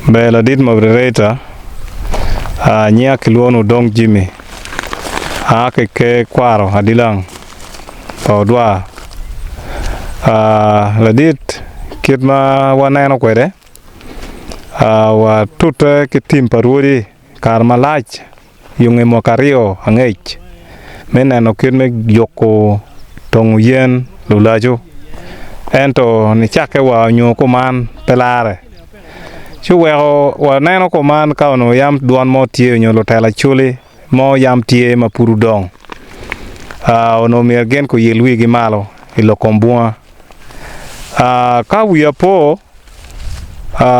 Ber ladit moderator, nyinga kilwongo ni Odong Jimmy, aa ki ker kwaro Adilang pa Odwar. Ladit kit ma waneno kwede watute ki tim pa rwodi kare malac yo nge mwaka aryo angec me neno kit me juko tongo yen lulaco ento nicakke wa onyo kuman pe lare ci oweko waneno kuman ka onongo yam dwon mo tye nyo lutela acholi mo yam tye ma pud odong onongo myero gin guyil wigi malo i lok kom bunga ka wiya po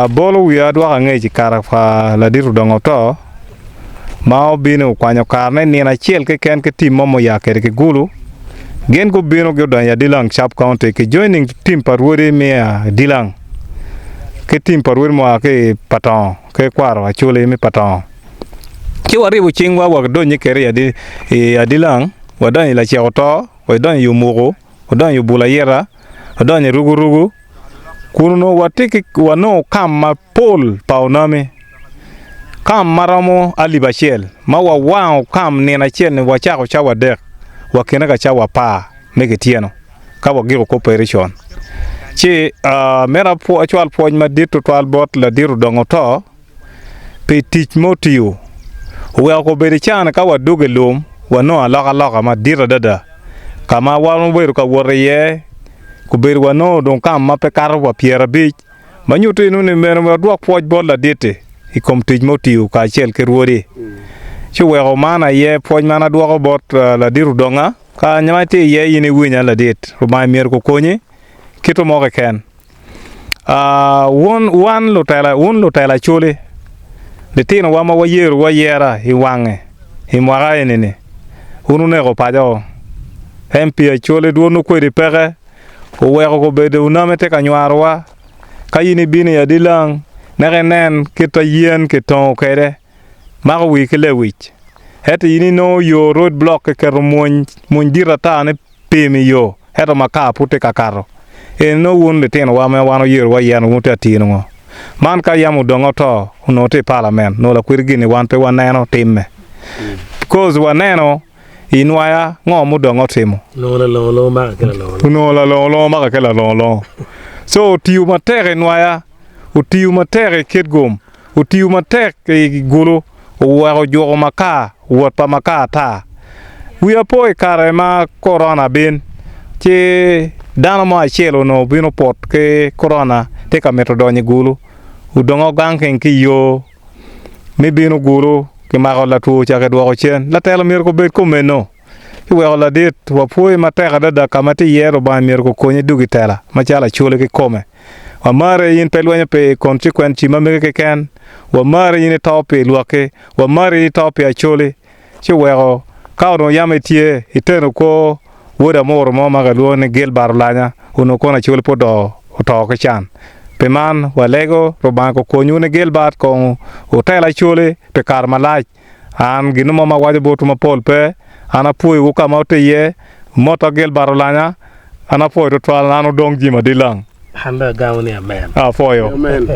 Bolo wiya adwoko angec i kare pa ladit odongo oto ma obino okwanyo karene nino acel keken ki tim mo ma oya kwede ki Gulu. Gin gubino gudonyo i Adilang Sub County ki joining tim pa rwodi me Adilang ki tim pa rwodi mua ki i Patongo ki kwaro Acholi me Patongo. Ci waribo cingwa wadonyo kwede i Adilang wadonyo i Lacek Oto wadonyo i Omuku wadonyo i Obul Ayita wadonyo i Rugurugu kun onongo watye ki wanongo kam mapol pa onami kam ma romo alip acel ma wawango kam nino acel-ni wacako cawa adek wa kine ka cawa apar me kityeno ka wagiko kopericon ci mito acwal pwoc madit tutwal bot ladit odongo oto pi tic ma otiyo oweko obedo i caa-ni ka wadwogo i lum wanongo alokaloka madit adada ka ma wan wabedo ka wot iye obedo wanongo dong ka ma pe kato wa pyerabic ma nyuto ni myero wadwok pwoc bot ladit-ti i kom tic ma otiyo kacel ki rwodi ci oweko man aye pwoc ma an adwoko bot ladit Odonga ka ma itye iye in iwinya ladit Lubanga myero okonyi kite mo keken. Wun wan lutela, wun lutela Acholi, litinowa ma wayerowu ayera i wange i mwaka eni-ni, wun wuneko paco. MP Acholi dwonwu kwedi peke, oweko kobedo wuname tye ka nywarowa. Ka in ibino i Adilang, neka inen kit ma yen kitongo kwede, mako wii ki lewic. Ento in inongo yo road block kiketo mwony, mwony dit ata ni pim i yo. Ento makar pud tye ka kato. Eni nongo wun litinowa ma wan oyerowu aye nongo wutye ka tino ngo? Man ka yam odongo oto onongo tye i palament nongo lakwidi gin-ni wan pe waneno timme. Because waneno i nwaya ngo mudongo otimo. Onongo lalongo longo maka ki lalongo longo. Onongo lalongo longo maka ki lalongo longo. So otiyo matek i nwaya, otiyo matek i Kitgum. Otiyo matek i gulu, oweko ojuko makar, wot pa makar ata. Wiya po i kare ma korona bin, ci dano mo acel onongo obino opot ki korona tye ka mito donyo i gulu. Odongo ganking ki i yo me bino gulu, kimako latwo ca kidwoko cen. Latela myero gubed kumeno. Ci weko ladit, wapwoyi matek adada ka ma tye iye Lubanga myero gukonyi dug i tela macalo Acholi kikome. Wamari in pe ilwenyo pi konsekwenci ma megi keken, wamari in ito pi lwakki, wamari in ito pi Acholi. Ci oweko ka onongo yam itye iteno kor wod amuru mo ma kilwongo ni Gilbert Olanya onongo kono Acholi pe oto oto ki can. Pi man walego Rubanga kokonywu ni Gilbert kong wutel Acholi pi kare malac. An gin mo ma awaco botwu mapol pe, an apwoyowu ka ma wutye iye, motta Gilbert Olanya, an apwoyo twatwal, an Odong Jim Adilang. An dong agamo ni amen. Apwoyo. Amen.